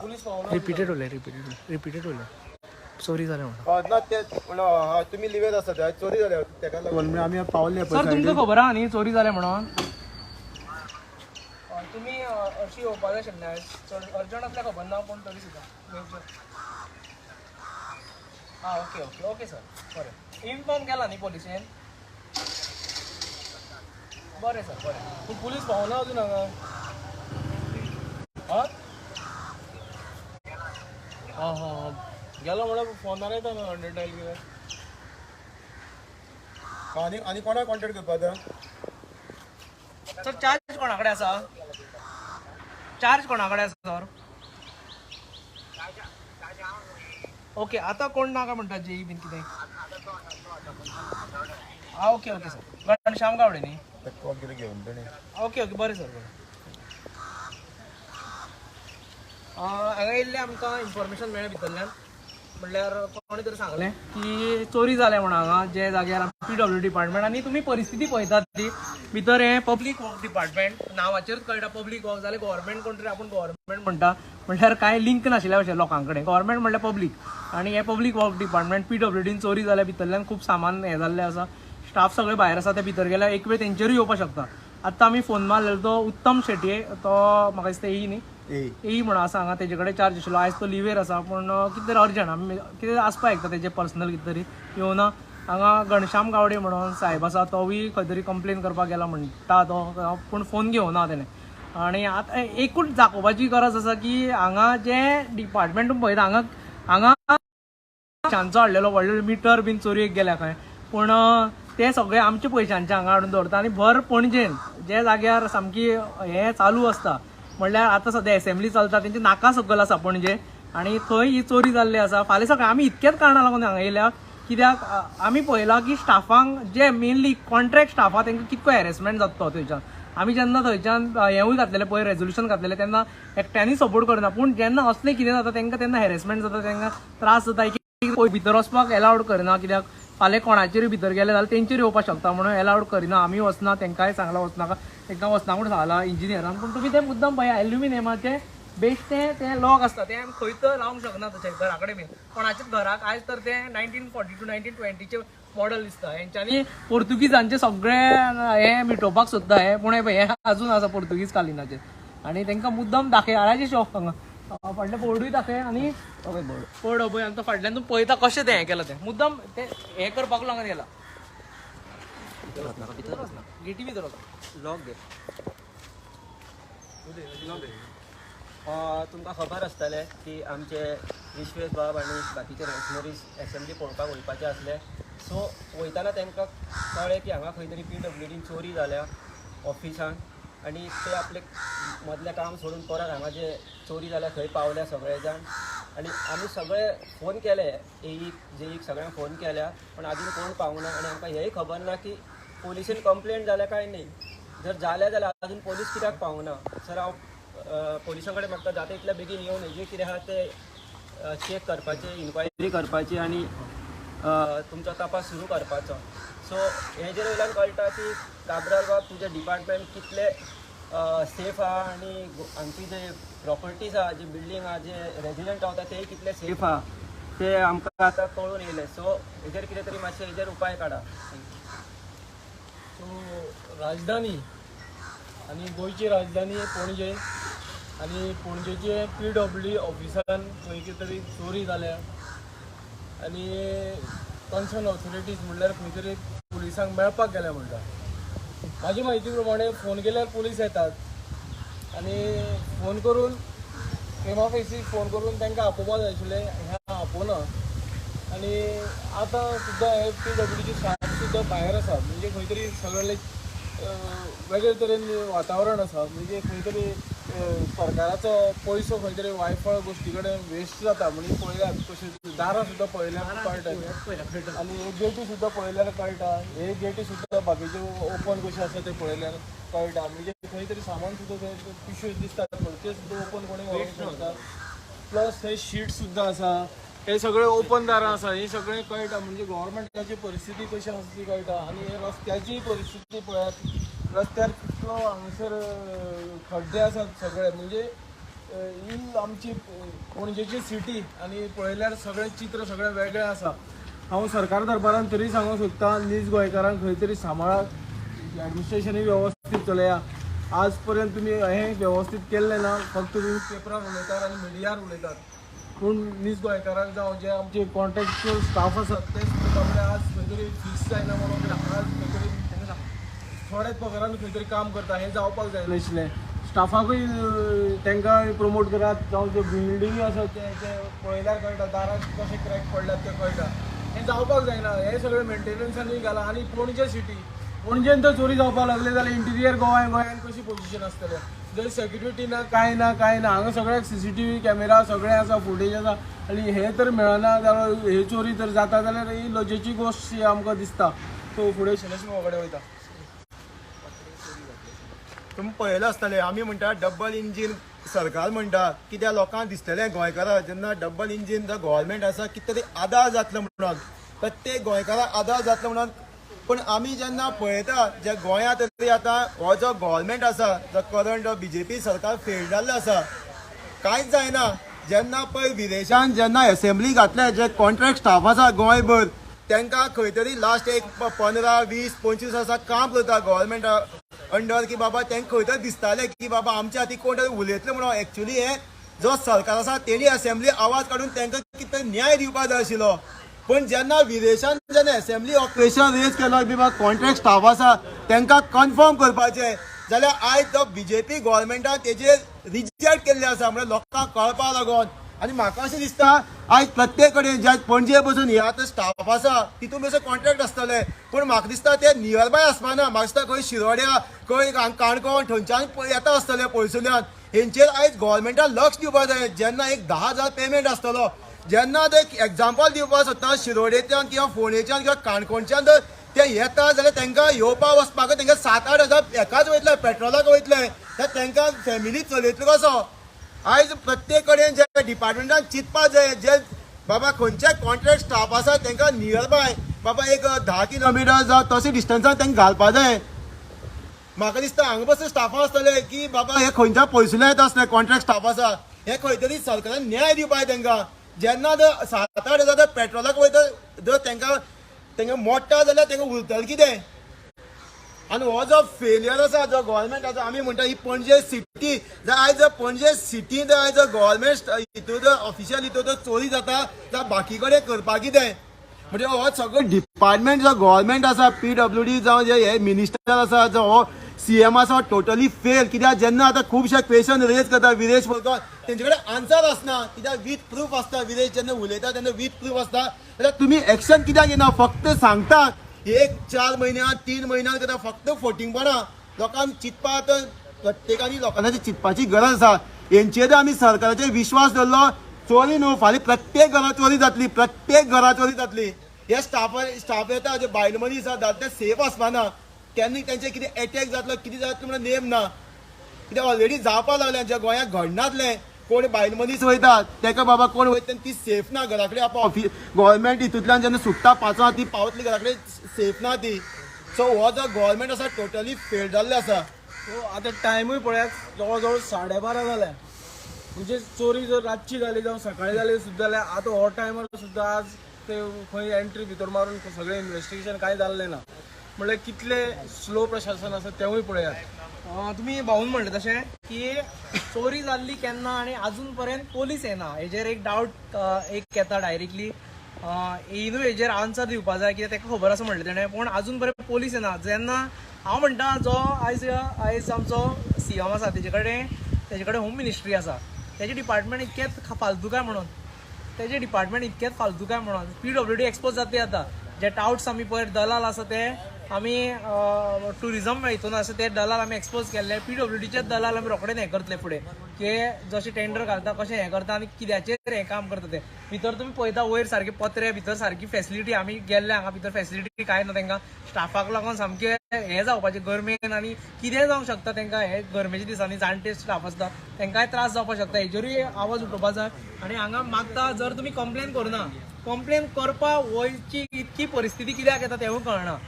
Police पावना. Repeated उलय, repeated repeated उलय. चोरी जालें म्हणून. ना ते म्हणल्यार तुमी लिवेर आसा, ते चोरी जाल्या तेका लागून आमी पावले. सर तुमकां खबर आहा न्ही चोरी जालें म्हणून? तुमी अशी येवपा जाय आशिल्लें, चड अर्जंट आसल्यार खबर ना, पूण तरी सुद्दां. आं ओके ओके ओके सर, बरें. इन्फॉर्म केला न्ही पोलिशेन? बरें सर बरें. पूण पुलीस पावना अजून हांगा. आं हां हां गेलो म्हणल्यार फोनार येता न्हू 100 डायल कितें. आनी आनी कोणाक कॉन्टेक्ट करपाक? सर चार्ज कोणा कडेन आसा? चार्ज कोणा कडेन आसा सर? ओके आतां कोण ना काय म्हणटा जेई बीन कितें? आं okay okay sir. Ghanshyam Gawde न्ही? कॉल कितें घेवन तेणी. ओके ओके बरें सर बरें. हांगा येयल्लें आमकां इन्फॉर्मेशन मेळ्ळें भितरल्यान, म्हणल्यार कोणें तरी सांगलें की चोरी जाल्या म्हणून हांगा जे जाग्यार पीडब्ल्यू डिपार्टमेंट. आनी तुमी परिस्थिती पळयतात ती भितर हें पब्लीक वर्क डिपार्टमेंट नांवाचेरूच कळटा पब्लीक वर्क जाल्यार गव्हर्मेंट कोण तरी आपूण गव्हर्मेंट म्हणटा, म्हणल्यार कांय लिंक नाशिल्ल्या भशेन लोकां कडेन. गव्हर्मेंट म्हणल्यार पब्लीक आनी हें पब्लीक वर्क डिपार्टमेंट. पीडब्ल्यूडीन चोरी जाल्या, भितरल्यान खूब सामान हें जाल्लें आसा, स्टाफ सगळे भायर आसा, ते भितर गेल्यार एक वेळ तेंचेरूय येवपाक शकता. आतां आमी फोन मारलेलो तो उत्तम शेटये, तो म्हाका दिसता येई न्ही, येई म्हणून आसा हांगा, तेजे कडेन चार्ज आशिल्लो. आयज तो लिवेर आसा, पूण कितें तरी अर्जंट आमी कितें आसपाक शकता तेजें पर्सनल कितें तरी येवना. हांगा घनश्याम गावडे म्हणून साहेब आसा, तोवूय खंय तरी कंप्लेन करपाक गेला म्हणटा तो, पूण फोन घेवना तेणें. आनी आतां एकूच दाखोवपाची गरज आसा की हांगा जें डिपार्टमेंट पळयता हांगा हांगा पयशांचो हाडलेलो व्हडलो मिटर बीन चोरयेक गेल्या खंय, पूण ते सगळे आमचे पयशांचे हांगा हाडून दवरता. आनी भर पणजेन जे जाग्यार सामकी हें चालू आसता, म्हणल्यार आतां सद्या एसेंब्ली चलता, तेंचे नाका सकयल आसा पणजे, आनी थंय ही चोरी जाल्ली आसा. फाल्यां सकाळी आमी इतक्याच कारणां लागून हांगा येयल्या, कित्याक आमी पळयलां की स्टाफांक जे मेनली कॉन्ट्रॅक्ट स्टाफ आहा तेंकां कितको हॅरेसमेंट जाता तो थंयच्यान. आमी जेन्ना थंयच्यान हेंवूय घातलेलें पळय, रेजोल्युशन घातलेलें, तेन्ना एकट्यांनी सपोर्ट करना, पूण जेन्ना असलें कितें जाता तेंकां तेन्ना हॅरेसमेंट जाता, तेंकां त्रास जाता. एक भितर वचपाक एलावड करना, कित्याक फाल्यां कोणाचेरूय भितर गेले जाल्यार तेंचेर येवपाक शकता म्हणून एलावड करिना. आमी वचना, तेंकांय सांगलां वचनाका, तेंकां वचना म्हूण सांगलां इंजिनियरान. पूण तुमी तें मुद्दम पळया, एल्युमिनियमाचें बेश्टें तें लॉक आसता, तें आमी खंय तर लावंक शकना तशें घरा कडेन बीन कोणाच्याच घराक. आयज तर तें 1942 1920चें मॉडल दिसता. हेंच्यांनी पोर्तुगीजांचें सगळें हें मिटोवपाक सोदता हें, पूण हें अजून आसा पोर्तुगीज कालिनाचें. आनी तेंकां मुद्दम दाखय हाडाचें शॉप हांगा फाटलें बोर्डूय दाखय आनी बोर्ड पळय, आनी तो फाटल्यान तूं पळयता कशें तें हें केलां तें मुद्दम तें हें करपाक लागून गेलां. गेटी भितर वचना, लॉक घे. तुमकां खबर आसतलें की आमचे विश्वेश बाब आनी बाकीचे रेवोल्युशनरीज एसेंब्ली पळोवपाक वयपाचे आसले. सो वयताना तांकां कळ्ळें की हांगा खंय तरी पीडब्ल्यूडीन चोरी जाल्या ऑफिसान, आनी ते आपले मदलें काम सोडून परत हांगा जे चोरी जाल्या थंय पावल्या सगळे जाण. आनी आमी सगळे फोन केले, एईक जेईक सगळ्यांक फोन केल्या, पूण आजून कोण पावूंक ना. आनी आमकां हेंय खबर ना की पोलिसीन कंप्लेन जाल्या काय न्ही. जर जाल्या जाल्यार अजून पोलीस कित्याक पावूंक ना? सर हांव पोलिसां कडेन मागता जाता इतल्या बेगीन येवन हेजें कितें आहा तें चॅक करपाचें, इन्क्वायरी करपाची आनी तुमचो तपास सुरू करपाचो. सो हेजेर वयल्यान कळटा की काब्राल बाब तुजें डिपार्टमेंट कितलें सेफ आहा आनी हांगची जे प्रॉपर्टीज आहा, जे बिल्डींग आहा, जे रेजिडंट रावता तेय कितले सेफ आहा ते आमकां आतां कळून येयलें. सो हेजेर कितें तरी मातशें हेजेर उपाय काडा. सो राजधानी आनी गोंयची राजधानी पणजे, आनी पणजेचे पीडब्ल्यूडी ऑफिसान खंय कितें तरी चोरी जाल्या आनी कन्सर्न ऑथॉरिटीज म्हणल्यार खंय तरी पुलिसांक मेळपाक गेल्या म्हणटा. म्हाजी म्हायती प्रमाणे फोन केल्यार पुलीस येतात आनी फोन करून प्रेमा फेसीक फोन करून तांकां आपोवपा जाय आशिल्लें, हें आपोवना. आनी आतां सुद्दां हे पीडब्ल्यूडीचे स्टाफ सुद्दां भायर आसा, म्हणजे खंय तरी सगळे वेगळे तरेन वातावरण आसा, म्हणजे खंय तरी सरकाराचो पयसो खंय तरी वायफळ गोश्टी कडेन वेस्ट जाता. म्हणजे पळयल्यार कशें दारां सुद्दां पळयल्यार कळटा आनी हे गेटी सुद्दां पळयल्यार कळटा, हे गेटी सुद्दां बाकीच्यो ओपन कश्यो आसा ते पळयल्यार कळटा. म्हणजे खंय तरी सामान सुद्दां थंय पिश्यो दिसतात, ते सुद्दां ओपन कोणी व्हरूंक शकता. प्लस थंय शीट सुद्दां आसा, हे सगळे ओपन दारां आसा, हे सगळें कळटा. म्हणजे गव्हर्मेंटाची परिस्थिती कशी आसा ती कळटा. आनी हे रस्त्याची परिस्थिती पळयात, रस्त्यार कितलो हांगासर खड्डे आसात सगळे. म्हणजे ही आमची पणजेची सिटी आनी पळयल्यार सगळें चित्र सगळें वेगळें आसा. हांव सरकार दरबारान तरी सांगूंक सोदता, नीज गोंयकारांक खंय तरी सांबाळात, एडमिनिस्ट्रेशनूय वेवस्थीत चलया. आज पर्यंत तुमी हें वेवस्थीत केल्लें ना, फक्त तुमी पेपरार उलयतात आनी मिडियार उलयतात, पूण नीज गोंयकारांक जावं जे आमचे कॉन्ट्रॅक्चुअल स्टाफ आसात ते सुद्दां बाबडे आज खंय तरी फिक्स जायना म्हणून आज खंय तरी थोड्याच पगारान खंय तरी काम करता. हें जावपाक जाय नाशिल्लें. स्टाफाकूय तांकां प्रमोट करात, जावं ज्यो बिल्डिंगी आसात ते पळयल्यार कळटा, दाराक कशें क्रॅक पडल्यात ते कळटा. हें जावपाक जायना, हें सगळें मेंटेनन्सानूय घालां. आनी पणजे सिटी, पणजेन तर चोरी जावपाक लागले जाल्यार इंटिरियर गोंयांत कशी पोजिशन आसतलें? जर सेक्युरिटी ना, कांय ना, कांय ना. हांगा सगळ्याक CCTV camera सगळें आसा, फुटेज आसा, आनी हें तर मेळना जाल्यार हे चोरी तर जाता जाल्यार ही लजेची गोश्ट ही आमकां दिसता. सो फुडें शैलेश मामा कडेन वयता. तुमी पळयलां आसतलें, आमी म्हणटा डबल इंजीन सरकार म्हणटा, कित्याक लोकांक दिसतलें गोंयकारां जेन्ना डबल इंजीन जो गव्हर्मेंट आसा कितें तरी आदार जातलो म्हणून, प्रत्येक गोंयकाराक आदार जातलो म्हणून. पूण आमी जेन्ना पळयता जे गोंयांत तरी आतां हो जो गव्हर्मेंट आसा, जो करंट जो बीजेपी सरकार फेल जाल्लो आसा, कांयच जायना. जेन्ना पळय विदेशान जेन्ना एसेंब्ली घातले जे कॉन्ट्रॅक्ट स्टाफ आसा गोंयभर, तांकां खंय तरी लास्ट एक 15, 20, 25 वर्सां काम करता गव्हर्मेंटा अंडर, की बाबा तांकां खंय तरी दिसतालें की बाबा आमच्या हाती कोण तरी उलयतले म्हणून. एक्चुली हें जो सरकार आसा तेणी एसेंब्ली आवाज काडून तांकां कितें तरी न्याय दिवपाक जाय आशिल्लो. पूण जेन्ना विदेशान जेन्ना एसेंब्ली हो क्वेशन रेज केलो की बाबा कॉन्ट्रॅक्ट स्टाफ आसा तांकां कन्फर्म करपाचें, जाल्यार आयज जो बीजेपी गव्हर्मेंटान तेजेर रिजेक्ट केल्लें आसा, म्हणल्यार लोकांक कळपाक लागून. आनी म्हाका अशें दिसता आयज प्रत्येक कडेन जे पणजे बसून हे आतां स्टाफ आसा तितून बसून कॉन्ट्रॅक्ट आसतले, पूण म्हाका दिसता ते नियरबाय आसपाना. म्हाका दिसता खंय शिरोड्या, खंय काणकोण थंयच्यान येता आसतले पयसुल्यान. हेंचेर आयज गव्हर्मेंटान लक्ष दिवपाक जाय. जेन्ना एक 10,000 पेमेंट आसतलो, जेन्ना ते एग्जाम्पल दिवपाक सोदता शिरोडेच्यान किंवा फोंडेच्यान किंवा काणकोणच्यान जर ते येता जाल्यार तांकां येवपा वचपाक तांकां 7-8 हजार हेकाच वयतले, पेट्रोलाक वयतले, तर तांकां फॅमिली चलयतले कसो? आयज प्रत्येक कडेन जे डिपार्टमेंटान चिंतपा जाय, जे बाबा खंयचे कॉन्ट्रॅक्ट स्टाफ आसा तांकां नियरबाय बाबा एक 10 किलोमिटर जावं तशें डिस्टन्सान तांकां घालपा जाय. म्हाका दिसता हांगा बसून स्टाफां आसतले की बाबा हे खंयच्या पयसुल्यान येता आसतले कॉन्ट्रॅक्ट स्टाफ आसा, हे खंय तरी सरकारान न्याय दिवपा जाय तांकां. जेन्ना जर 7-8 हजार पेट्रोलाक वयता जर तांकां तांकां मोडटा जाल्यार तांकां उरतलें कितें? आनी हो जो फेलियर आसा जो गव्हर्मेंट आसा, आमी म्हणटा ही पणजे सिटी जर आयज जर पणजे सिटी जर आयज जर गव्हर्मेंट हितून जर ऑफिशियल हितून जर चोरी जाता जाल्यार बाकी कडेन करपाक कितें? म्हणजे हो सगळो डिपार्टमेंट जो गव्हर्मेंट आसा, PWD जावं जे हे मिनिस्टर आसा, जो हो CM आसा, टोटली फेल. कित्याक जेन्ना आतां खुबशे क्वेशन रेज करता विरेश बोरकार, तेंचे कडेन आन्सर आसना, कित्याक वीथ प्रूफ आसता. विरेश जेन्ना उलयता तेन्ना वीथ प्रूफ आसता, जाल्यार तुमी एक्शन कित्याक घेना? फक्त सांगता एक 4 म्हयन्यान 3 म्हयन्यान करता, फक्त फोटिंगपणां. लोकांक चिंतपा तर प्रत्येकानी लोकांची चिंतपाची गरज आसा. हेंचेर आमी सरकाराचेर विश्वास दवरलो, चोरी न्हू फाल्यां प्रत्येक घरांत चोरी जातली, प्रत्येक घरांत चोरी जातली. हे स्टाफ येता जे बायल मनीस आसा ते सेफ आसपाना, केन्ना तेंचे कितें एटॅक जातलो कितें जातलो म्हणून नेम ना. कित्याक ऑलरेडी जावपाक लागलें ज्या गोंयांत घडनातलें, कोण बायल मनीस वयता तेका बाबा कोण वयता ती सेफ ना घरा कडेन. आप ऑफिस गव्हर्मेंट हितूंतल्यान जेन्ना सुट्टा 5 ती पावतली घरा कडेन, सेफ ना ती. सो हो जो गव्हर्मेंट आसा टोटली फेल जाल्लो आसा. सो आतां टायमूय पळयात, जवळ जवळ 12:30 जाल्या. म्हणजे चोरी जर रातची जाली जावं सकाळी जाली सुद्दां जाल्यार आतां हो टायमार सुद्दां आज ते खंय एंट्री भितर मारून सगळें इन्वेस्टिगेशन कांय जाल्लें ना. म्हणल्यार कितलें स्लो प्रशासन आसा तेंवूय पळयात. तुमी भाऊन म्हणलें तशें की चोरी जाल्ली केन्ना आनी आजून पर्यंत पोलीस येना हेजेर एक डावट एक येता डायरेक्टली. येयनूय हेजेर आन्सर दिवपा जाय कित्याक ताका खबर आसा म्हणलें तेणें, पूण आजून पर्यंत पोलीस येना. जेन्ना हांव म्हणटा जो आयज आमचो CM आसा तेजे कडेन होम मिनिस्ट्री आसा, तेजें डिपार्टमेंट इतकेंच फालतू काय म्हणून, तेजें डिपार्टमेंट इतकेंच फालतू काय म्हणून PWD expose जाता आतां. जे टावट्स आमी पयर दलाल आसा ते आमी टुरिजम हितून आसा ते दलाल आमी एक्सपोज केल्ले, PWDचेच दलाल आमी रोखडेच हें करतले फुडें की जशें टेंडर घालता कशें हें करता आनी कित्याचेर हें काम करता ते. भितर तुमी पळयता वयर सारके पत्रे, भितर सारकी फेसिलिटी, आमी गेल्ले हांगा भितर फेसिलिटी कांय ना. तांकां स्टाफाक लागून सामकें हें जावपाचें गरमेन आनी कितेंय जावंक शकता तांकां. हे गरमेच्या दिसांनी जाणटे स्टाफ आसता तांकांय त्रास जावपाक शकता, हेजेरूय आवाज उठोवपा जाय. आनी हांगा मागता जर तुमी कंप्लेन करुना, कंप्लेन करपा वयची इतकी परिस्थिती कित्याक येता तेवूय कळना.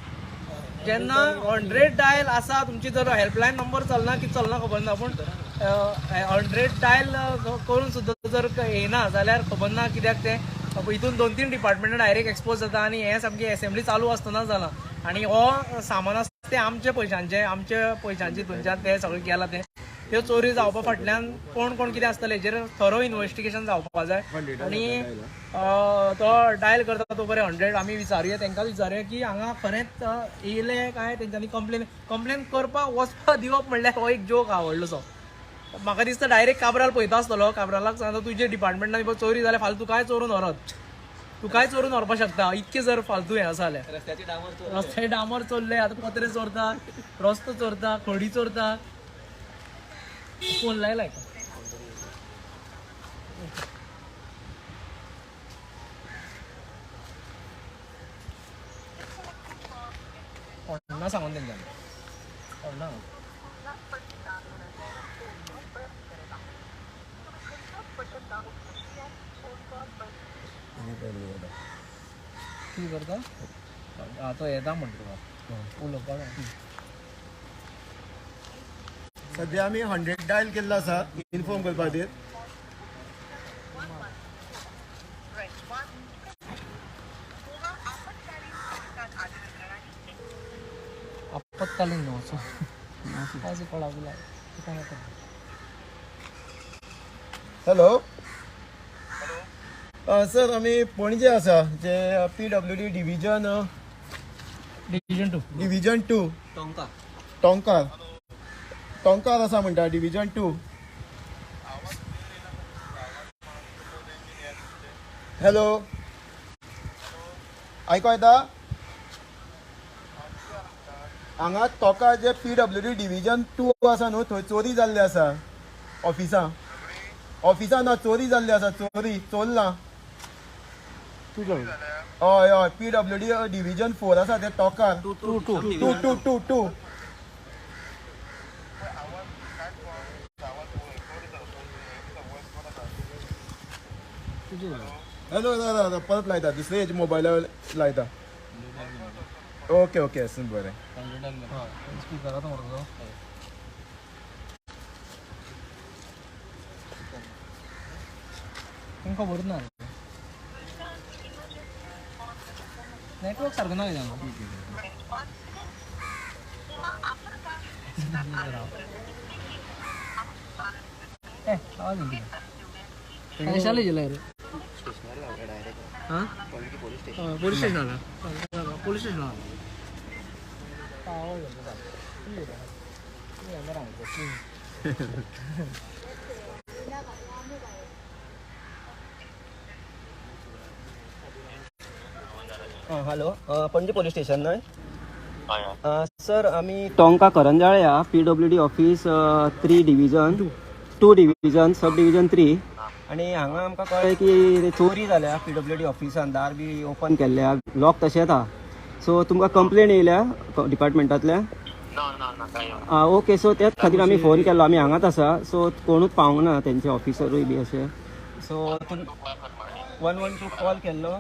जेन्ना 100 डायल आसा तुमची, जर हेल्पलायन नंबर चलना की चलना खबर ना, पूण 100 डायल करून सुद्दां जर येना जाल्यार खबर ना कित्याक तें हितून 2-3 डिपार्टमेंटां डायरेक्ट एक्सपोज जाता आनी हें सामकें एसेंब्ली चालू आसतना जालां आनी हो सामान आसा तें आमचे पयशांचे हितूनच्यान तें सगळें गेलां तें त्यो चोरी जावपा फाटल्यान कोण कोण कितें आसतलें हेजेर थरो इन्वेस्टिगेशन जावपा जाय आनी तो डायल करता तो बरें 100 आमी विचारुया तांकां विचारुया की हांगा खरेंच येयले काय तेंच्यांनी कंप्लेन करपाक वचपाक दिवप म्हणल्यार हो एक जोक आहा व्हडलोसो. म्हाका दिसता डायरेक्ट काब्राल पळयता आसतलो, काब्रालाक सांगता तुजे डिपार्टमेंटान चोरी जाल्यार फाल्यां तुकाय चोरून व्हरत, तुकाय चोरून व्हरपाक शकता इतकें जर फालतू हें आसा जाल्यार. रस्त्याचे डांबर चोरले, आतां पत्रे चोरता, रस्तो चोरता, खडी चोरता. फोन लायला कोणा सांगून तेंच्यांनी कोणा कितें करता आं तो येता म्हणटा तुका उलोवपाक. सद्या आमी 100 डायल केल्लो आसा इन्फॉर्म करपा खातीर. आपत्कालीन न्हू हॅलो सर, आमी पणजे आसा जे PWD division division 2 Tonkar Tonkar आसा म्हणटा डिविजन 2. हॅलो आयको येता? हांगा तोकार जे PWD division 2 आसा न्हू थंय चोरी जाल्ली आसा. ऑफिसां ऑफिसान ना चोरी जाल्ली आसा, चोरी चोरलां. हय हय PWD division 4 आसा ते तोकार 2 2 2 2 2. हॅलो दादा परत लायता दुसरे मोबायलार लायता. ओके ओके आसूं बरें. तुमकां खबरूच ना नेटवर्क सारको ना कित्याक. ए आवाज कशाला गेला रे? हां पोलीस स्टेशनाला, पोलीस स्टेशनाला. हॅलो पणजी पोलीस स्टेशन न्हय सर? आमी Tonca Caranzalem PWD office 3 division 2 division sub division 3 आनी हांगा आमकां कळ्ळें की चोरी जाल्या PWD ऑफिसान, दार बी ओपन केल्लें आहा, लॉक तशेंच आहा. सो तुमकां कंप्लेन येयल्या डिपार्टमेंटांतल्या? आं ओके. सो त्याच खातीर आमी फोन केल्लो. आमी हांगाच आसा, सो कोणूच पावूंक ना तेंचे ऑफिसरूय बी अशें. सो 112 कॉल केल्लो,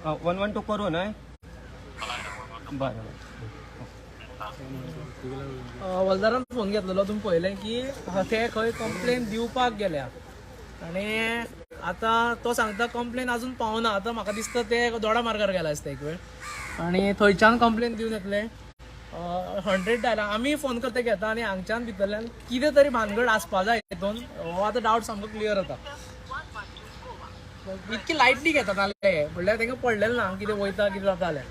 112 करूं न्हय? बरें. हवालदारान फोन घेतलेलो, तुमी पळयलें की ते खंय कंप्लेन दिवपाक गेल्या आनी आतां तो सांगता कंप्लेन आजून पावना. आतां म्हाका दिसता ते दोडा मार्गार गेला आसता एक वेळ आनी थंयच्यान कंप्लेन दिवन येतले. 100 डायला आमी फोन करता घेता आनी हांगच्यान भितरल्यान कितें तरी भानगड आसपा जाय हितून. हो आतां डावट सामको क्लियर जाता. इतकी लायटली घेतात जाल्यार म्हणल्यार तांकां पडलेलें ना कितें वयता कितें जाता जाल्यार.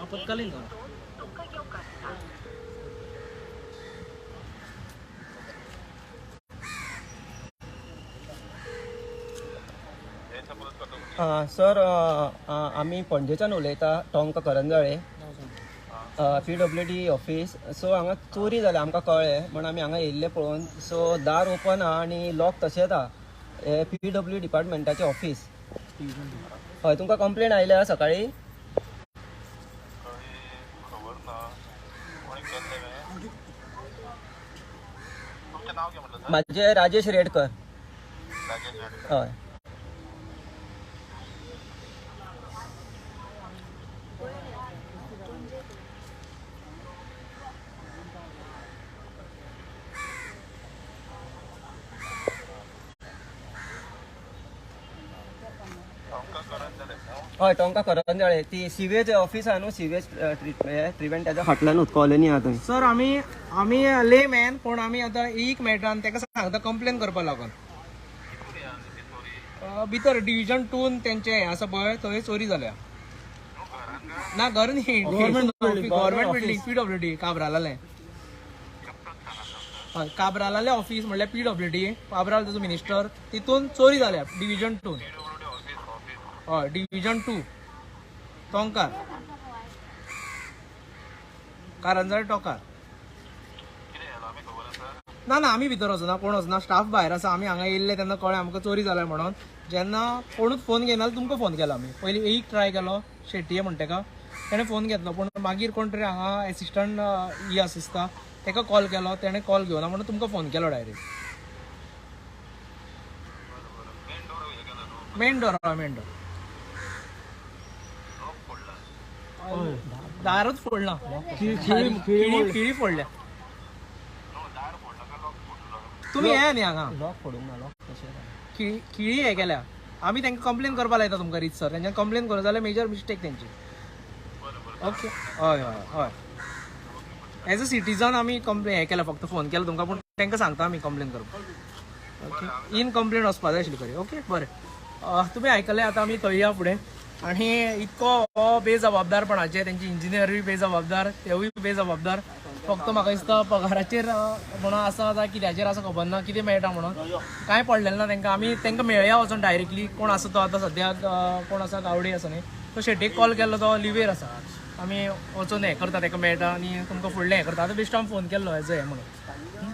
आपत्कालीन सर आमी पणजेच्यान उलयता, tonka Caranzalem PWD office. So हांगा चोरी जाल्या आमकां कळ्ळें म्हण आमी हांगा येयल्ले पळोवन. सो दार ओपन आहा आनी लॉक तशेंच आहा. हे PWD डिपार्टमेंटाचें ऑफिस. हय तुमकां कंप्लेन आयल्या सकाळीं? म्हाजें राजेश रेडकर. हय हय, टोंका करंजाळे ती सिवेज ऑफिस आहा न्हू, सिवेज ट्रिटमेंटाच्या फाटल्यानूच कॉलनी आहा थंय. सर आमी आमी ले मॅन, पूण आमी आतां एक मेळटा आनी ताका सांगता कंप्लेन करपा लागून. भितर डिविजन 2 तेंचे हें आसा पळय, थंय चोरी जाल्या. ना घर न्ही, गव्हर्मेंट बिल्डींग PWD काब्रालालें. हय, काब्रालालें ऑफिस म्हणल्यार PWD, Cabral ताजो मिनिस्टर, तितून चोरी जाल्या डिविजन 2. हय, डिविजन 2 तोंकार, कारंजाळे टोकार. ना ना, आमी भितर वचना, कोण वचना, स्टाफ भायर आसा. आमी हांगा येयल्ले तेन्ना कळ्ळें आमकां चोरी जाल्या म्हणून. जेन्ना कोणूच फोन घेयना तुमकां फोन केलो आमी. पयलीं एक ट्राय केलो, शेट्ये म्हणटा तेका, तेणें फोन घेतलो, पूण मागीर कोण तरी हांगा एसिस्टंट ई आसा दिसता, तेका कॉल केलो, तेणें कॉल घेवना म्हणून तुमकां फोन केलो डायरेक्ट. मेन डोर, हय मेन डोर, दारूच फोडला, खिळी फोडल्या. तुमी हे न्ही हांगा लॉक फोडूंक ना, लॉक कशें खिळी हे केल्या. आमी तांकां कंप्लेन करपा लायता तुमकां रीत सर, तेंच्यान कंप्लेन करूं जाल्यार मेजर मिस्टेक तेंची. ओके, हय हय हय, एज अ सिटीजन आमी कंप्लेन हे केला, फक्त फोन केला तुमकां, पूण तांकां सांगता आमी कंप्लेन करपाक. ओके, इन कंप्लेन वचपा जाय आशिल्ली खरी. ओके बरें, तुमी आयकलें. आतां आमी थंय या फुडें. आनी इतको हो बेजबाबदारपणाचे, तेंची इंजिनियरूय बेजबाबदार, तेवूय बेजबाबदार. फक्त म्हाका दिसता पगाराचेर म्हणून आसा जाल्यार कित्याचेर आसा खबर ना, कितें मेळटा म्हणून कांय पडलेलें ना तांकां. आमी तांकां मेळया वचोन डायरेक्टली. कोण आसा तो आतां सद्याक, कोण आसा गावडे आसा न्ही, तो शेटीक कॉल केल्लो, तो लिवेर आसा. आमी वचोन हें करता, ताका मेळटा आनी तुमकां फुडलें हें करता. आतां बेश्टो आमी फोन केल्लो एज अ हें म्हणून.